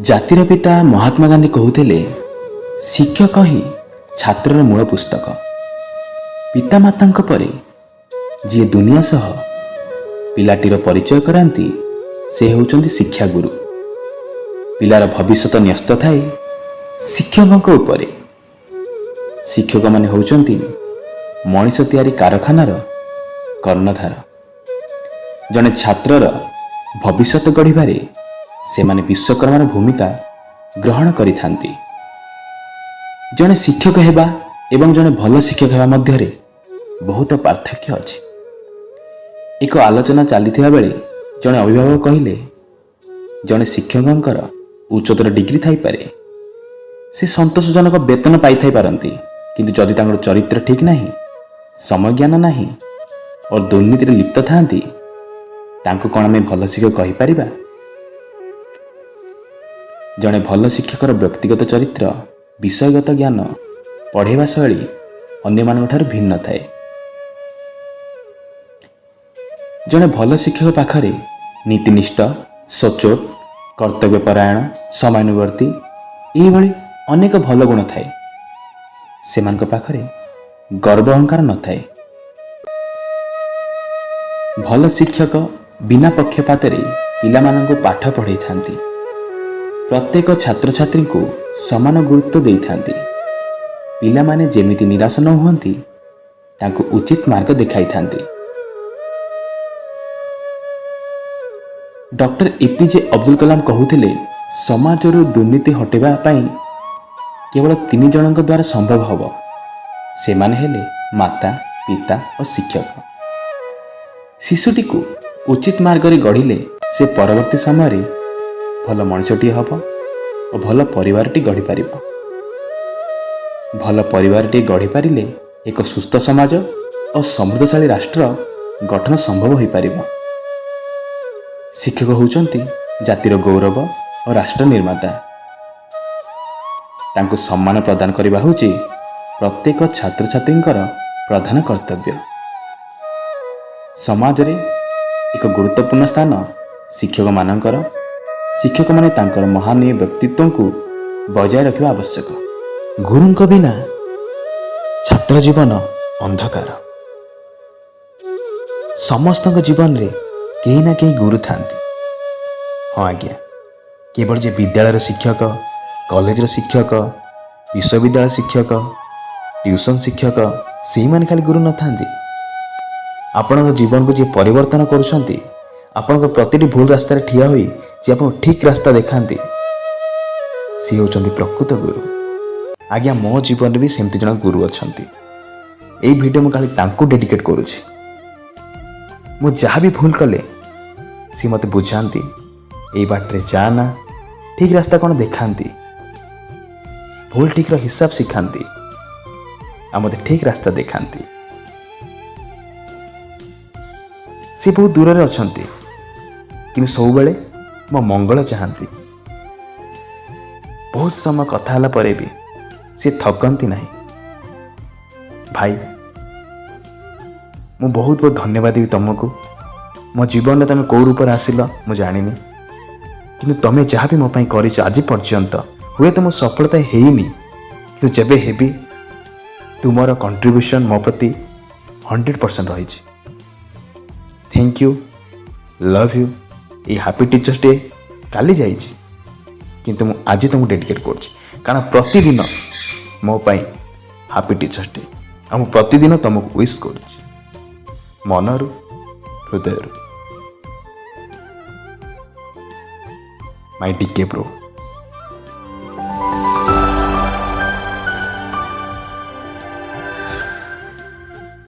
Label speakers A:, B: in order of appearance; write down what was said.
A: ଜାତିର ପିତା ମହାତ୍ମା ଗାନ୍ଧୀ କହୁଥିଲେ, ଶିକ୍ଷକ ହିଁ ଛାତ୍ରର ମୂଳ ପୁସ୍ତକ। ପିତାମାତାଙ୍କ ପରେ ଯିଏ ଦୁନିଆ ସହ ପିଲାଟିର ପରିଚୟ କରାନ୍ତି, ସେ ହେଉଛନ୍ତି ଶିକ୍ଷାଗୁରୁ। ପିଲାର ଭବିଷ୍ୟତ ନ୍ୟସ୍ତ ଥାଏ ଶିକ୍ଷକଙ୍କ ଉପରେ। ଶିକ୍ଷକମାନେ ହେଉଛନ୍ତି ମଣିଷ ତିଆରି କାରଖାନାର କର୍ଣ୍ଣଧାର। ଜଣେ ଛାତ୍ରର ଭବିଷ୍ୟତ ଗଢ଼ିବାରେ ସେମାନେ ବିଶ୍ୱକର୍ମାର ଭୂମିକା ଗ୍ରହଣ କରିଥାନ୍ତି। ଜଣେ ଶିକ୍ଷକ ହେବା ଏବଂ ଜଣେ ଭଲ ଶିକ୍ଷକ ହେବା ମଧ୍ୟରେ ବହୁତ ପାର୍ଥକ୍ୟ ଅଛି। ଏକ ଆଲୋଚନା ଚାଲିଥିବା ବେଳେ ଜଣେ ଅଭିଭାବକ କହିଲେ, ଜଣେ ଶିକ୍ଷକଙ୍କର ଉଚ୍ଚତର ଡିଗ୍ରୀ ଥାଇପାରେ, ସେ ସନ୍ତୋଷଜନକ ବେତନ ପାଇଥାଇ ପାରନ୍ତି, କିନ୍ତୁ ଯଦି ତାଙ୍କର ଚରିତ୍ର ଠିକ୍ ନାହିଁ, ସମୟଜ୍ଞାନ ନାହିଁ ଓ ଦୁର୍ନୀତିରେ ଲିପ୍ତ ଥାନ୍ତି, ତାଙ୍କୁ କ'ଣ ଆମେ ଭଲ ଶିକ୍ଷକ କହିପାରିବା? ଜଣେ ଭଲ ଶିକ୍ଷକର ବ୍ୟକ୍ତିଗତ ଚରିତ୍ର, ବିଷୟଗତ ଜ୍ଞାନ, ପଢ଼ାଇବା ଶୈଳୀ ଅନ୍ୟମାନଙ୍କ ଠାରୁ ଭିନ୍ନ ଥାଏ। ଜଣେ ଭଲ ଶିକ୍ଷକ ପାଖରେ ନୀତିନିଷ୍ଠ, ସଚ୍ଚୋଟ, କର୍ତ୍ତବ୍ୟପରାୟଣ, ସମୟାନୁବର୍ତ୍ତୀ ଏହିଭଳି ଅନେକ ଭଲ ଗୁଣ ଥାଏ। ସେମାନଙ୍କ ପାଖରେ ଗର୍ବ ଅହଙ୍କାର ନଥାଏ। ଭଲ ଶିକ୍ଷକ ବିନା ପକ୍ଷପାତରେ ପିଲାମାନଙ୍କୁ ପାଠ ପଢ଼ାଇଥାନ୍ତି। ପ୍ରତ୍ୟେକ ଛାତ୍ରଛାତ୍ରୀଙ୍କୁ ସମାନ ଗୁରୁତ୍ୱ ଦେଇଥାନ୍ତି। ପିଲାମାନେ ଯେମିତି ନିରାଶ ନ ହୁଅନ୍ତି, ତାଙ୍କୁ ଉଚିତ ମାର୍ଗ ଦେଖାଇଥାନ୍ତି। ଡକ୍ଟର ଏପିଜେ ଅବଦୁଲ କଲାମ କହୁଥିଲେ, ସମାଜରୁ ଦୁର୍ନୀତି ହଟାଇବା ପାଇଁ କେବଳ ତିନି ଜଣଙ୍କ ଦ୍ୱାରା ସମ୍ଭବ ହେବ। ସେମାନେ ହେଲେ ମାତା, ପିତା ଓ ଶିକ୍ଷକ। ଶିଶୁଟିକୁ ଉଚିତ ମାର୍ଗରେ ଗଢ଼ିଲେ ସେ ପରବର୍ତ୍ତୀ ସମୟରେ ଭଲ ମଣିଷଟିଏ ହେବ ଓ ଭଲ ପରିବାରଟି ଗଢ଼ିପାରିବ। ଭଲ ପରିବାରଟିଏ ଗଢ଼ିପାରିଲେ ଏକ ସୁସ୍ଥ ସମାଜ ଓ ସମୃଦ୍ଧଶାଳୀ ରାଷ୍ଟ୍ର ଗଠନ ସମ୍ଭବ ହୋଇପାରିବ। ଶିକ୍ଷକ ହେଉଛନ୍ତି ଜାତିର ଗୌରବ ଓ ରାଷ୍ଟ୍ର ନିର୍ମାତା। ତାଙ୍କୁ ସମ୍ମାନ ପ୍ରଦାନ କରିବା ହେଉଛି ପ୍ରତ୍ୟେକ ଛାତ୍ରଛାତ୍ରୀଙ୍କର ପ୍ରଧାନ କର୍ତ୍ତବ୍ୟ। ସମାଜରେ ଏକ ଗୁରୁତ୍ୱପୂର୍ଣ୍ଣ ସ୍ଥାନ ଶିକ୍ଷକମାନଙ୍କର। ଶିକ୍ଷକମାନେ ତାଙ୍କର ମହାନୀୟ ବ୍ୟକ୍ତିତ୍ୱଙ୍କୁ ବଜାୟ ରଖିବା ଆବଶ୍ୟକ।
B: ଗୁରୁଙ୍କ ବିନା ଛାତ୍ର ଜୀବନ ଅନ୍ଧକାର। ସମସ୍ତଙ୍କ ଜୀବନରେ କେହି ନା କେହି ଗୁରୁ ଥାନ୍ତି। ହଁ ଆଜ୍ଞା, କେବଳ ଯେ ବିଦ୍ୟାଳୟର ଶିକ୍ଷକ, କଲେଜର ଶିକ୍ଷକ, ବିଶ୍ୱବିଦ୍ୟାଳୟ ଶିକ୍ଷକ, ଟ୍ୟୁସନ୍ ଶିକ୍ଷକ, ସେଇମାନେ ଖାଲି ଗୁରୁ ନଥାନ୍ତି। ଆପଣଙ୍କ ଜୀବନକୁ ଯିଏ ପରିବର୍ତ୍ତନ କରୁଛନ୍ତି, ଆପଣଙ୍କ ପ୍ରତିଟି ଭୁଲ ରାସ୍ତାରେ ଠିଆ ହୋଇ ଯିଏ ଆପଣଙ୍କୁ ଠିକ୍ ରାସ୍ତା ଦେଖାନ୍ତି, ସିଏ ହେଉଛନ୍ତି ପ୍ରକୃତ ଗୁରୁ। ଆଜ୍ଞା, ମୋ ଜୀବନରେ ବି ସେମିତି ଜଣେ ଗୁରୁ ଅଛନ୍ତି। ଏଇ ଭିଡ଼ିଓ ମୁଁ ଖାଲି ତାଙ୍କୁ ଡେଡିକେଟ୍ କରୁଛି। ମୁଁ ଯାହା ବି ଭୁଲ କଲେ ସିଏ ମୋତେ ବୁଝାନ୍ତି, ଏଇ ବାଟରେ ଯା ନା, ଠିକ୍ ରାସ୍ତା କ'ଣ ଦେଖାନ୍ତି, ଭୁଲ ଠିକ୍ର ହିସାବ ଶିଖାନ୍ତି ଆଉ ମୋତେ ଠିକ୍ ରାସ୍ତା ଦେଖାନ୍ତି। ସେ ବହୁତ ଦୂରରେ ଅଛନ୍ତି, କିନ୍ତୁ ସବୁବେଳେ ମୋ ମଙ୍ଗଳ ଚାହାନ୍ତି। ବହୁତ ସମୟ କଥା ହେଲା ପରେ ବି ସେ ଥକନ୍ତି ନାହିଁ। ଭାଇ, ମୁଁ ବହୁତ ବହୁତ ଧନ୍ୟବାଦ ଦେବି ତୁମକୁ। ମୋ ଜୀବନରେ ତୁମେ କେଉଁ ରୂପରେ ଆସିଲ ମୁଁ ଜାଣିନି, କିନ୍ତୁ ତୁମେ ଯାହା ବି ମୋ ପାଇଁ କରିଛ ଆଜି ପର୍ଯ୍ୟନ୍ତ, ହୁଏତ ମୁଁ ସଫଳତା ହେଇନି, କିନ୍ତୁ ଯେବେ ହେବି ତୁମର କଣ୍ଟ୍ରିବ୍ୟୁସନ୍ ମୋ ପ୍ରତି 100% ରହିଛି। Thank you, love you. ଏଇ ହାପି ଟିଚର୍ସ ଡେ କାଲି ଯାଇଛି, କିନ୍ତୁ ମୁଁ ଆଜି ତୁମକୁ ଡେଡିକେଟ୍ କରୁଛି, କାରଣ ପ୍ରତିଦିନ ମୋ ପାଇଁ ହାପି ଟିଚର୍ସ ଡେ ଆଉ ମୁଁ ପ୍ରତିଦିନ ତୁମକୁ ୱିଶ୍ କରୁଛି ମନରୁ, ହୃଦୟରୁ। ମାଇ ଡିକେ ବ୍ରୋ।